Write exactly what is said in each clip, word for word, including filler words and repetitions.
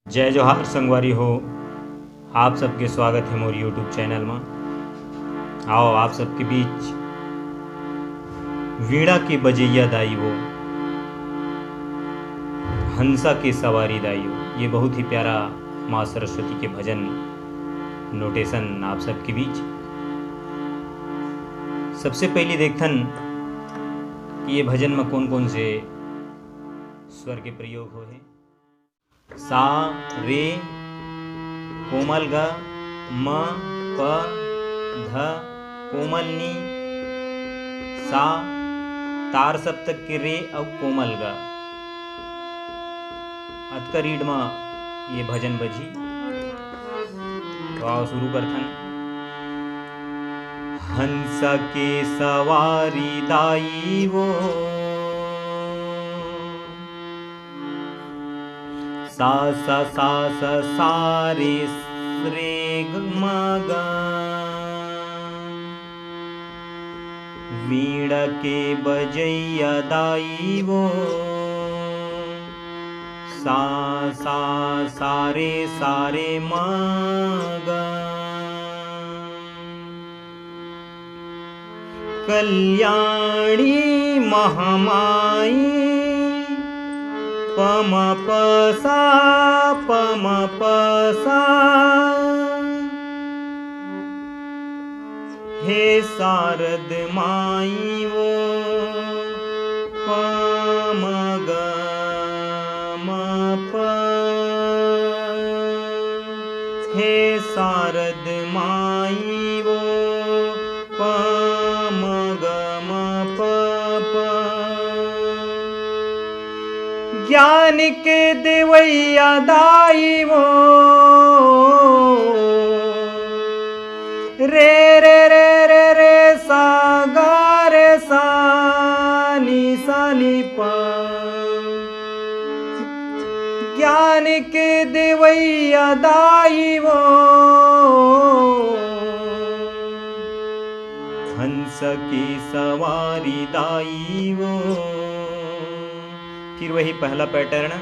जय जोहार संगवारी हो, आप सबके स्वागत हे मोर YouTube चैनल म। आओ आप सबके बीच वीणा के बजैया दाई वो, हंसा के सवारी दाई वो, ये बहुत ही प्यारा माँ सरस्वती के भजन नोटेशन आप सबके बीच। सबसे पहले देखथन कि ये भजन म कौन कौन से स्वर के प्रयोग हो हे। सा, रे, कोमल ग, म, प, ध, कोमल नी, सा, तार सप्तक के रे अउ कोमल ग। अतका रीड म ये भजन बजही। तो आओ शुरू करथन। हंस के सवारी दाई वो, सा सा सा सा सा रे रे ग म ग। वीणा के बजैया दाई वो, सा सा सा रे सा रे म ग। कल्याणी महमाई पम पसा पम पसा। हे शारद माई वो पम ग म प। हे शारद माई वो पम ग म प प। ज्ञान के देवैया दाई वो, रे रे रे रे रे सा गा रे सा नी सा नी पा। ज्ञान के देवैया दाई वो, हंस की सवारी दाई वो। फिर वही पहला पैटर्न,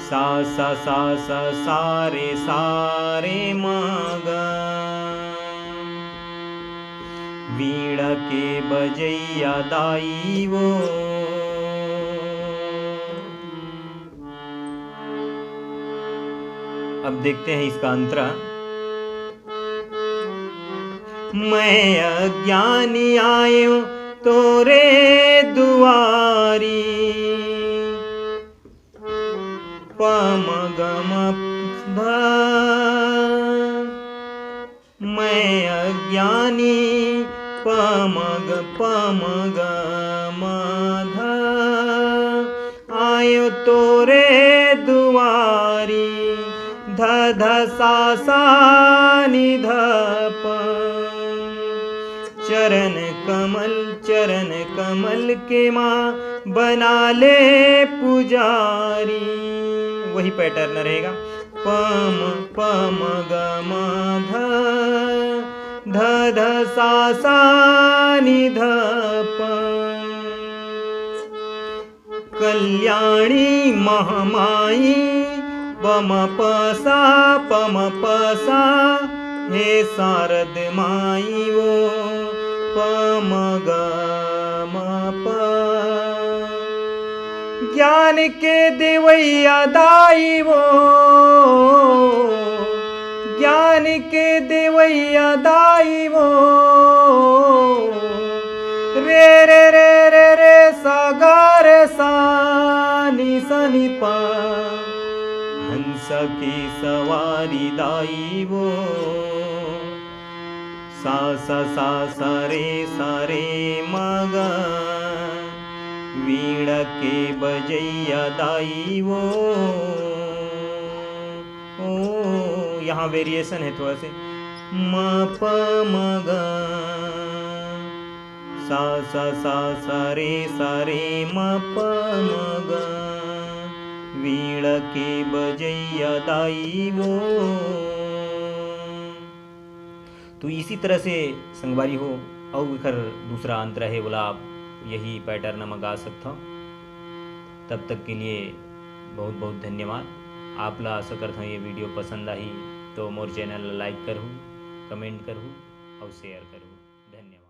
सा सा सा सा सा रे सा रे म ग। वीणा के बजैया दाई वो। अब देखते हैं इसका अंतरा। मैं अज्ञानी आयो तोरे दुआरी, पम गम ध। मैं अज्ञानी पम ग पम ग म ध। आयो तोरे दुआरी, ध ध सा सा नि ध प। चरण कमल, चरण कमल के माँ बना ले पुजारी। वही पैटर्न रहेगा, पम पम ग म ध, ध ध सा सा नि ध प। कल्याणी महमाई पम पसा पम पसा, हे शारद माई वो पम ग म प। ज्ञान के देवैया दाई वो, ज्ञान के देवैया दाई वो, रे रे रे रे रे सा गा रे सा नि सा नि पा। हंस की सवारी दाई वो, सा सा सा सा रे सा रे म ग। वीणा के बजैया दाई वो। ओ, यहाँ वेरिएशन है थोड़ा से। म प म ग, सा सा सा सा रे सा रे म प म ग। वीणा के बजैया दाई वो। तो इसी तरह से संगवारी हो, अउ एखर दूसरा अंतरा हे, ओला आप यही पैटर्न म गा सकथव। तब तक के लिए बहुत बहुत धन्यवाद। आप ला आशा करथंव ये video पसंद आही, तो मोर channel ला like करहू, comment करहू अउ share करहू। धन्यवाद।